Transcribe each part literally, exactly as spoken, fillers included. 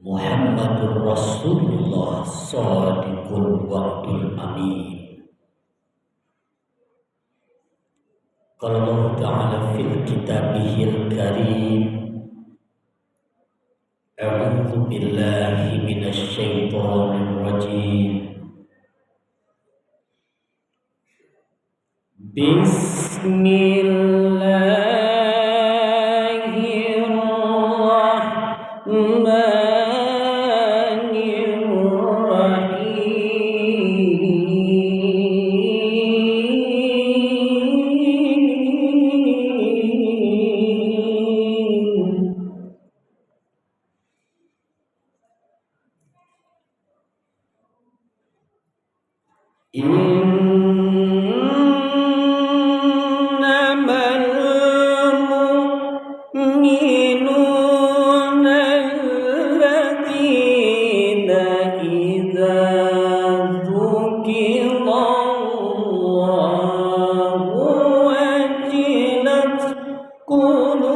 Muhammadur Rasulullah Shadiqul Wa'dul Amin. Qala Allahu Ta'ala fi Kitabihil Karim, A'udzu billahi minasy syaithanir rajim. Bismillahirrahmanirrahim. إنما المؤمنون الذين إذا ذكر الله وجلت قلوبهم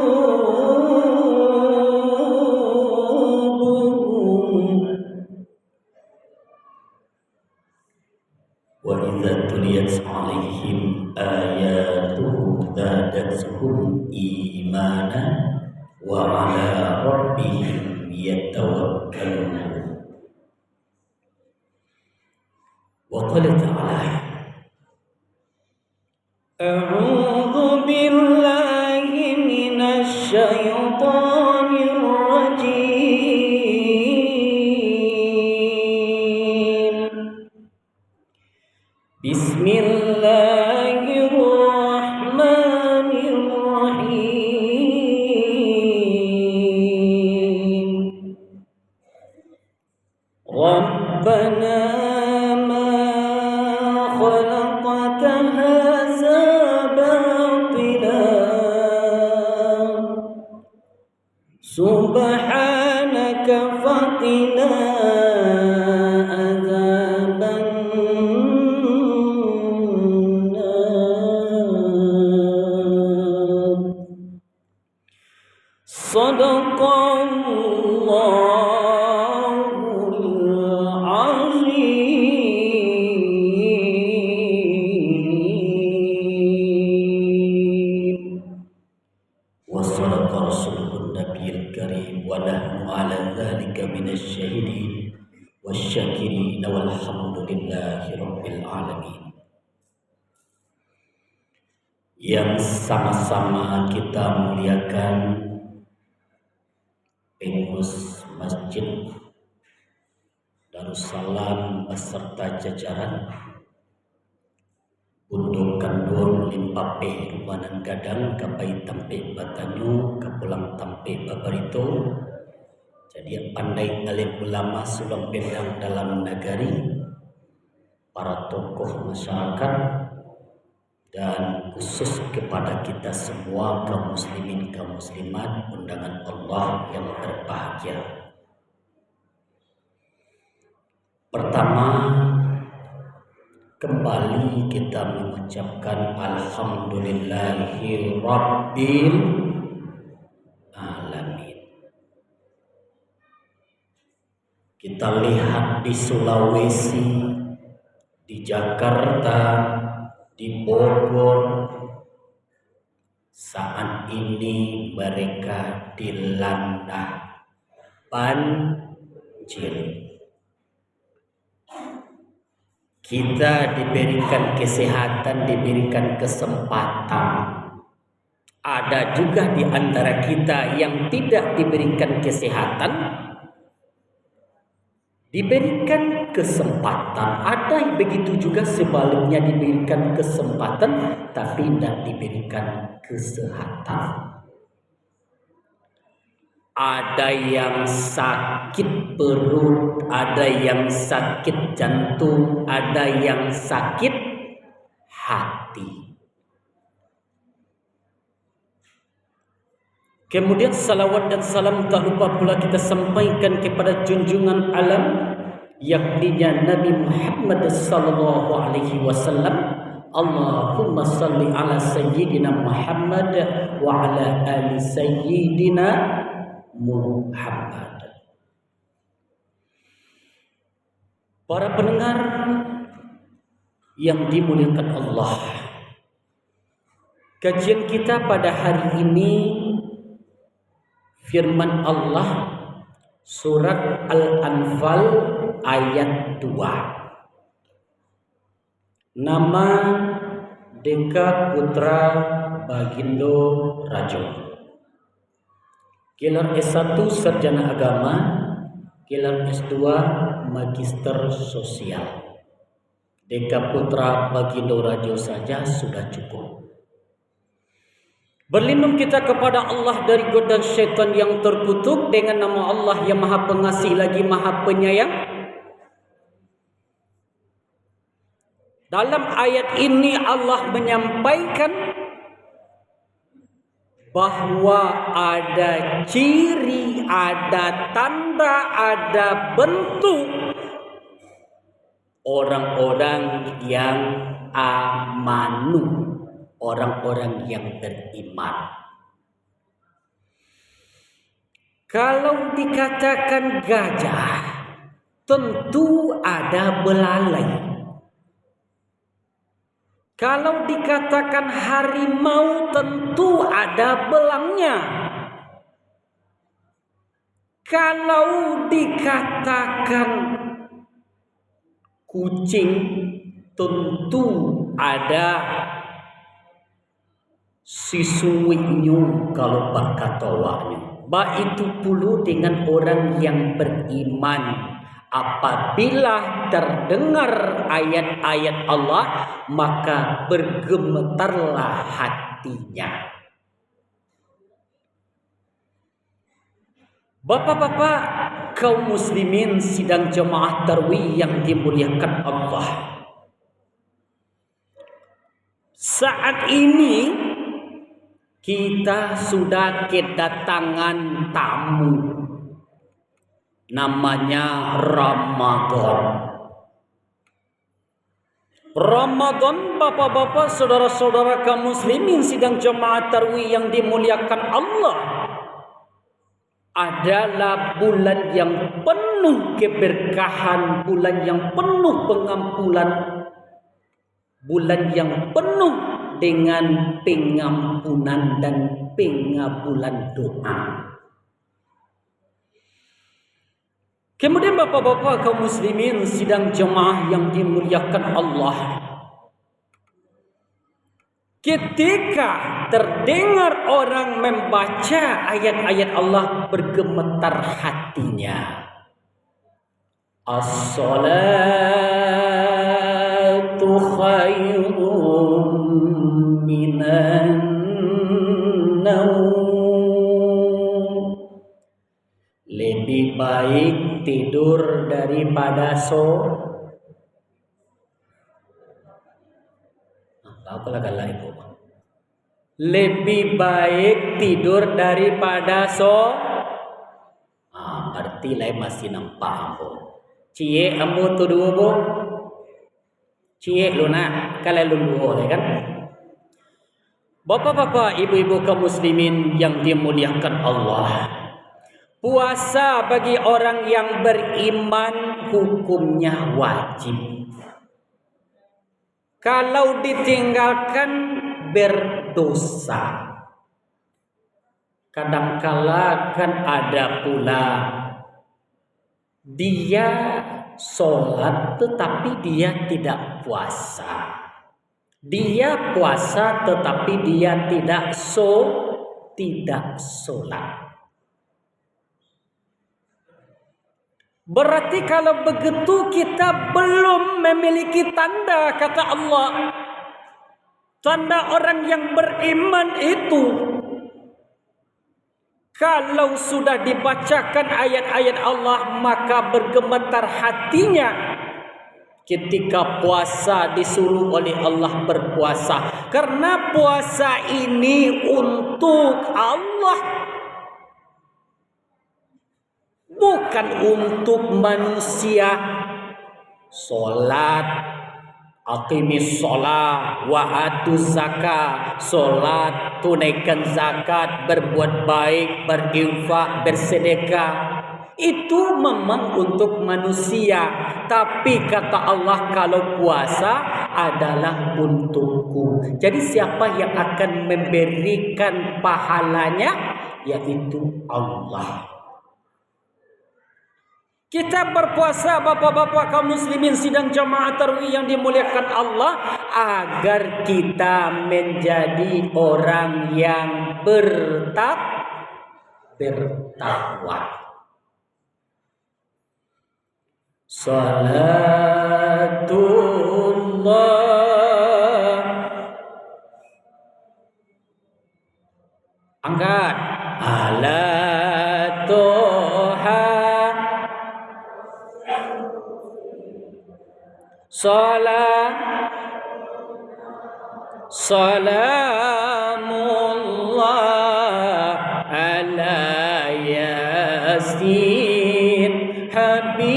وإذا تليت عليهم آياته زادتهم إيمانا وعلى ربهم يتوكلون. وقال تعالى: أعوذ بالله من الشيطان الرجيم. بسم الله الرحمن الرحيم. ربنا ما خلقت هذا باطلا سبحانك فقنا عذاب النار. صدق الله العظيم. وصدق رسوله النبي الكريم ونحن على ذلك من الشاهدين والشاكرين والحمد لله رب العالمين. Yang sama-sama kita muliakan, pengurus Masjid Darussalam beserta jajaran, Bundo Kanduang Limpapeh Rumah Nan Gadang, ka pai tampek batanyo, ka pulang tampek babarito, cadiak pandai alim ulama, sulang bendang dalam nagari, para tokoh masyarakat, dan khusus kepada kita semua kaum muslimin, kaum muslimat, undangan Allah yang berbahagia. Pertama, kembali kita mengucapkan Alhamdulillahirabbil alamin. Kita lihat di Sulawesi, di Jakarta, di Bogor, saat ini mereka dilanda banjir. Kita diberikan kesehatan, diberikan kesempatan. Ada juga di antara kita yang tidak diberikan kesehatan, diberikan kesempatan. Ada begitu juga sebaliknya, diberikan kesempatan, tapi tidak diberikan kesehatan. Ada yang sakit perut, ada yang sakit jantung, ada yang sakit hati. Kemudian, salawat dan salam tak lupa pula kita sampaikan kepada junjungan alam, yakninya Nabi Muhammad sallallahu alaihi wasallam. Allahumma salli ala Sayyidina Muhammad wa ala ali Sayyidina Muhammad. Para pendengar yang dimuliakan Allah, kajian kita pada hari ini firman Allah, surat Al-Anfal ayat dua. Nama Deka Putra Bagindo Rajo. Gelar S satu Sarjana Agama, gelar S dua Magister Sosial. Deka Putra Bagindo Rajo saja sudah cukup. Berlindung kita kepada Allah dari godaan syaitan yang terkutuk dengan nama Allah yang Maha Pengasih lagi Maha Penyayang. Dalam ayat ini Allah menyampaikan bahwa ada ciri, ada tanda, ada bentuk orang-orang yang amanu, orang-orang yang beriman. Kalau dikatakan gajah, tentu ada belalai. Kalau dikatakan harimau, tentu ada belangnya. Kalau dikatakan kucing, tentu ada sisuiknyo kalau bakato awaknyo. Baitu pulo dengan orang yang beriman, apabila terdengar ayat-ayat Allah, maka bergemetarlah hatinya. Bapak-bapak, kaum muslimin sidang jamaah tarwih yang dimuliakan Allah. Saat ini kita sudah kedatangan tamu, namanya Ramadan. Ramadan, bapak-bapak, saudara-saudara kaum muslimin sidang jamaah tarwih yang dimuliakan Allah, adalah bulan yang penuh keberkahan, bulan yang penuh pengampunan, bulan yang penuh dengan pengampunan dan pengabulan doa. Kemudian, bapak-bapak, kaum muslimin sidang jamaah yang dimuliakan Allah, ketika terdengar orang membaca ayat-ayat Allah, bergemetar hatinya. As-salatu khairum minan naum. Lebih baik tidur daripada so-, apa, apalah galak ibu? Lebih baik tidur daripada so-, ah, berarti lai masih nampak ambo. Ciek ambo tu duo, Bu. Ciek lu nak, kalau lu duo lai kan. Bapak-bapak, ibu-ibu kaum muslimin yang dimuliakan Allah, puasa bagi orang yang beriman hukumnya wajib. Kalau ditinggalkan, berdosa. Kadangkala kan ada pula, dia sholat tetapi dia tidak puasa. Dia puasa tetapi dia tidak so-, tidak sholat. Berarti kalau begitu kita belum memiliki tanda, kata Allah. Tanda orang yang beriman itu, kalau sudah dibacakan ayat-ayat Allah, maka bergemetar hatinya ketika puasa, disuruh oleh Allah berpuasa. Karena puasa ini untuk Allah. Bukan untuk manusia. Sholat, aqimis sholah, wa atuz zakah. Sholat, tunaikan zakat, berbuat baik, berinfak, bersedekah. Itu memang untuk manusia, tapi kata Allah, "Kalau puasa adalah untukku." Jadi, siapa yang akan memberikan pahalanya? Yaitu Allah. Kita berpuasa, bapak-bapak kaum muslimin, sidang jamaah tarawih yang dimuliakan Allah, agar kita menjadi orang yang bertak-, bertakwa. Salatullah. Angkat. Ala Toha. Sala-, salamullah ala Yasin Habibillah.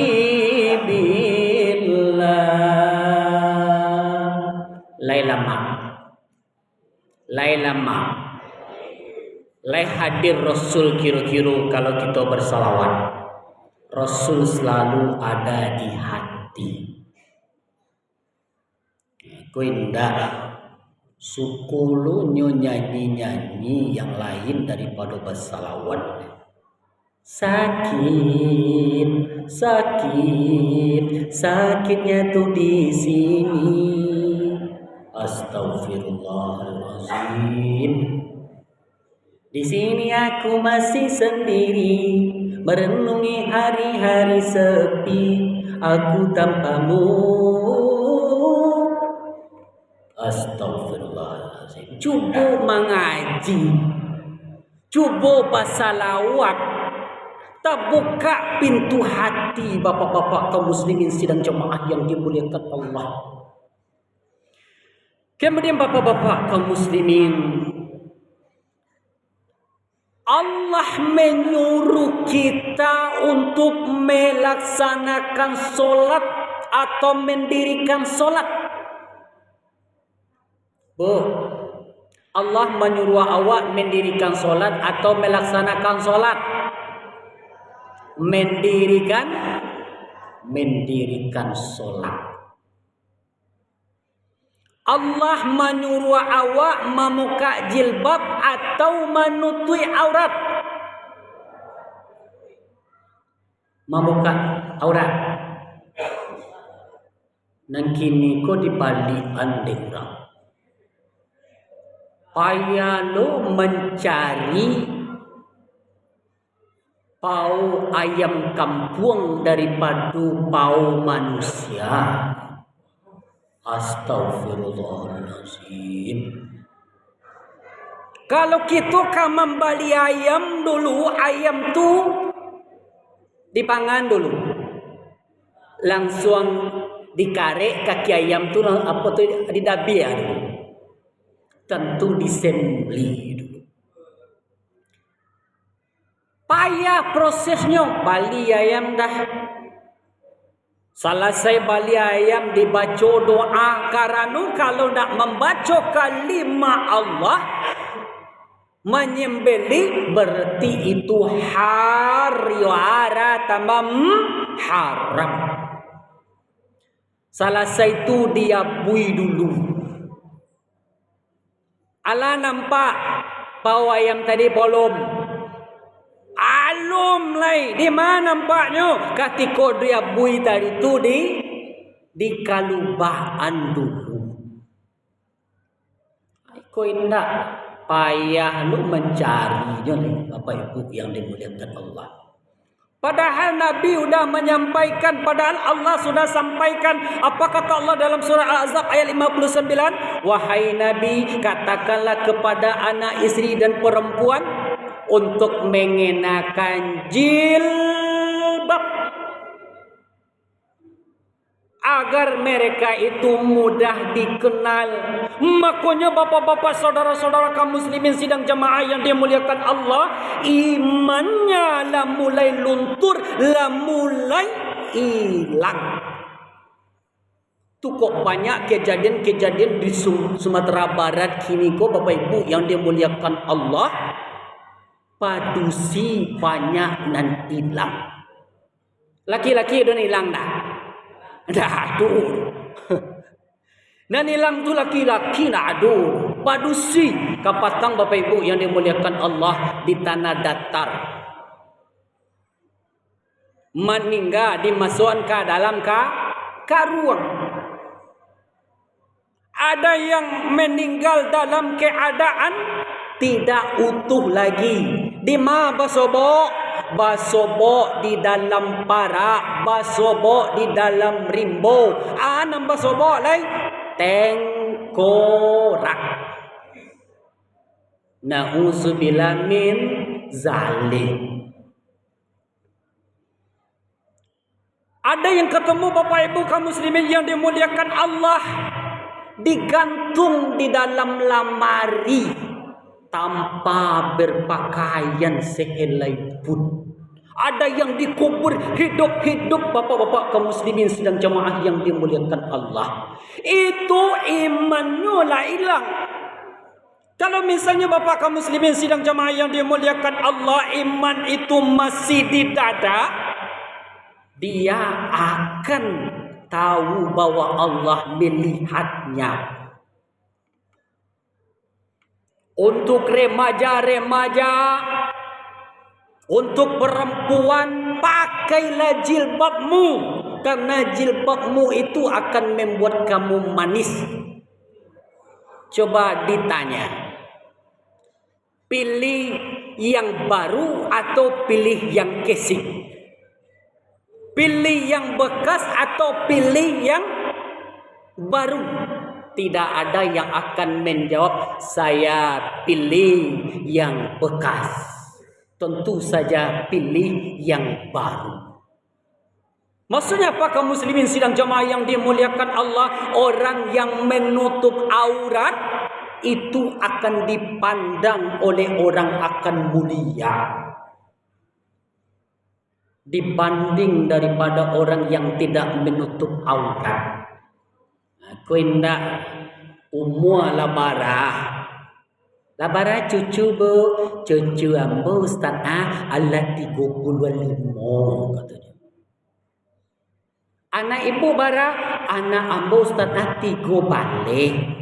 Lai lama. Lai lama. Lai hadir Rasul kiro-kiro kalau kito bersalawat. Rasul selalu ada di hati. Ko indak, suko lo nyo nyanyi-nyanyi yang lain daripado basalawat. Sakit, sakit, sakitnya tu di sini. Astagfirullahalazim. Di sini aku masih sendiri, merenungi hari-hari sepi aku tanpamu. Astagfirullahalazim. Cubo mangaji. Cubo basalawat. Tabuka pintu hati, bapak-bapak kaum muslimin sidang jamaah yang dimuliakan Allah. Kemudian, bapak-bapak kaum muslimin, Allah menyuruh kita untuk melaksanakan solat atau mendirikan solat. Bu, Allah manyuruah awak mendirikan solat atau melaksanakan solat? Mendirikan, mendirikan solat. Allah manyuruah awak mamukak jilbab atau manutuik aurat? Mamukak aurat. Nan kini ko dibaliakan dek urang. Payah lo mancari pao ayam kampuang daripado pao manusia. Astagfirullahalazim. Kalau kito ka mambali ayam dulu, ayam tu dipangan dulu. Langsuang dikarek kaki ayam tu, apo tu, didabiah dulu. Tantu disembelih dulu. Payah prosesnyo, bali ayam dah. Salasai bali ayam, dibaco doa, karano kalau ndak mambaco kalimah Allah, manyembelih, berarti itu har-, yo, ara tambah, mm, haram. Salasai tu diabuih dulu. Alah nampak pao ayam tadi, bolom? Alun lai. Di ma nampaknyo? Katiko diabuih tadi tu di, di kalubakan dulu. Iko indak, payah lu mancarinyo lai, Bapak Ibu yang dimuliakan Allah. Padahal Nabi udah manyampaikan, padahal Allah sudah sampaikan. Apa kata Allah dalam surah Al-Ahzab ayat lima puluh sembilan? "Wahai Nabi, katakanlah kepada anak istri dan perempuan untuk mengenakan jilbab, agar mereka itu mudah dikenal." Makonyo, bapak-bapak, saudara-saudara kaum muslimin sidang jamaah yang dimuliakan Allah, imannyo lah mulai luntur, lah mulai ilang. Tu kok banyak kejadian-kejadian di Sum-, Sumatera Barat kini ko, Bapak Ibu yang dimuliakan Allah, padusi banyak nan ilang. Laki-laki ado nan ilang dah? Dah ado. Nan ilang tu laki-laki ndak ado. Padusi kapatang, Bapak Ibu yang dimuliakan Allah, di tanah datar. Maningga dimasukkan ka dalam ka-, karuang. Ada yang meninggal dalam keadaan tidak utuh lagi. Di ma basobok? Basobok di dalam parak, basobok di dalam rimbo. A nan basobok lai? Tengkorak. Nauzubillah min zalik. Ada yang katemu, Bapak Ibu kaum muslimin yang dimuliakan Allah, digantung di dalam lamari tanpa berpakaian sehelai pun. Ada yang dikubur hidup-hidup, bapak-bapak kaum muslimin sidang jamaah yang dimuliakan Allah. Itu imannyo lah ilang. Kalau misalnyo bapak kaum muslimin sidang jamaah yang dimuliakan Allah, iman itu masih di dada, dia akan tahu bahwa Allah melihatnya. Untuk remaja-remaja, untuk perempuan, pakailah jilbabmu, karena jilbabmu itu akan membuat kamu manis. Coba ditanya, pilih yang baru atau pilih yang kesik? Pilih yang bekas atau pilih yang baru? Tidak ada yang akan menjawab, "Saya pilih yang bekas." Tentu saja pilih yang baru. Maksudnya apa, kaum muslimin sidang jamaah yang dimuliakan Allah? Orang yang menutup aurat itu akan dipandang oleh orang akan mulia dibanding daripada orang yang tidak menutup aurat. Aku indak, umua lah bara. Lah bara cucu, Bu? Cucu ambo, Ustaz, ah, alah tigo puluah limo, katonyo. Anak ibu bara? Anak ambo, Ustaz, ah, tigo baleh.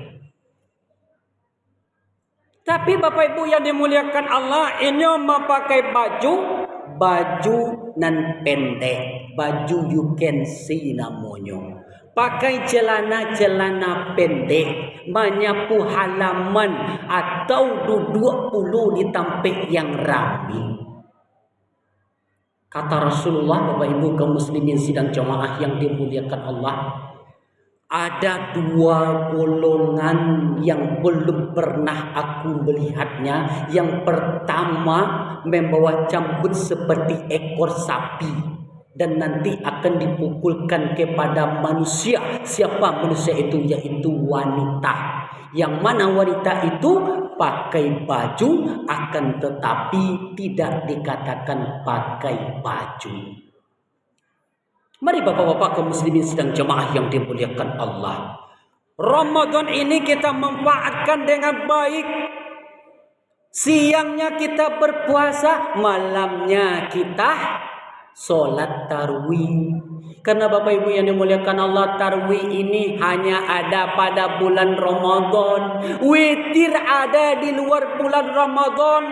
Tapi Bapak Ibu yang dimuliakan Allah, inyo mapakai baju, baju nan pendek, baju you can see namonyo. Pakai celana-celana pendek, manyapu halaman, atau duduak pulo di tampek yang rami. Kata Rasulullah, Bapak Ibu kaum muslimin sidang jamaah yang dimuliakan Allah, ada dua golongan yang belum pernah aku melihatnya. Yang pertama, membawa cambuk seperti ekor sapi, dan nanti akan dipukulkan kepada manusia. Siapa manusia itu? Yaitu wanita. Yang mana wanita itu pakai baju, akan tetapi tidak dikatakan pakai baju. Mari, bapak-bapak kaum muslimin sidang jamaah yang dimuliakan Allah, Ramadan ini kita manfaatkan dengan baik. Siangnya kita berpuasa, malamnya kita sholat tarawih. Karena Bapak Ibu yang dimuliakan Allah, tarawih ini hanya ada pada bulan Ramadan. Witir ada di luar bulan Ramadan.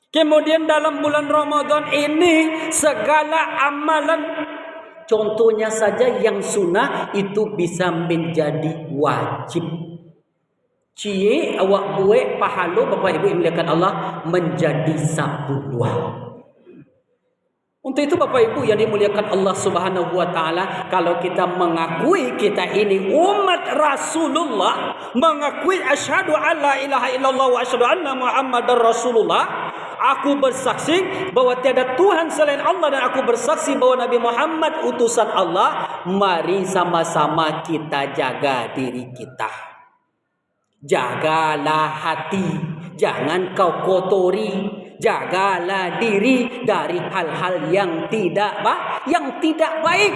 Kemudian dalam bulan Ramadan ini, segala amalan, contohnya saja yang sunnah, itu bisa menjadi wajib. Ciek awak buek, pahalo, Bapak Ibu yang dimuliakan Allah, menjadi sapuluah. Untuk itu, Bapak Ibu yang dimuliakan Allah Subhanahu wa Ta'ala, kalau kita mengakui kita ini umat Rasulullah, mengakui asyhadu alla ilaha illallah wa asyhadu anna Muhammadar Rasulullah, aku bersaksi bahwa tiada Tuhan selain Allah, dan aku bersaksi bahwa Nabi Muhammad utusan Allah, mari sama-sama kita jaga diri kita. Jagalah hati, jangan kau kotori. Jagalah diri dari hal-hal yang tidak ba-, yang tidak baik.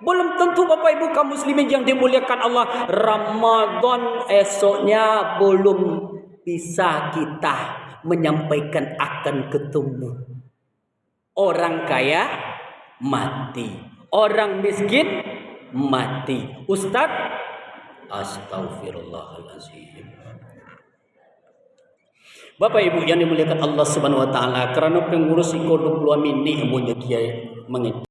Belum tentu, Bapak Ibu kaum muslimin yang dimuliakan Allah, Ramadan esoknya belum bisa kita menyampaikan akan ketemu. Orang kaya mati. Orang miskin mati. Ustaz, astagfirullahalazim. Bapak Ibu yang dimuliakan Allah Subhanahu wa Taala, karano pangurus iko dua puluh minit ambo nyo kiai mangecek.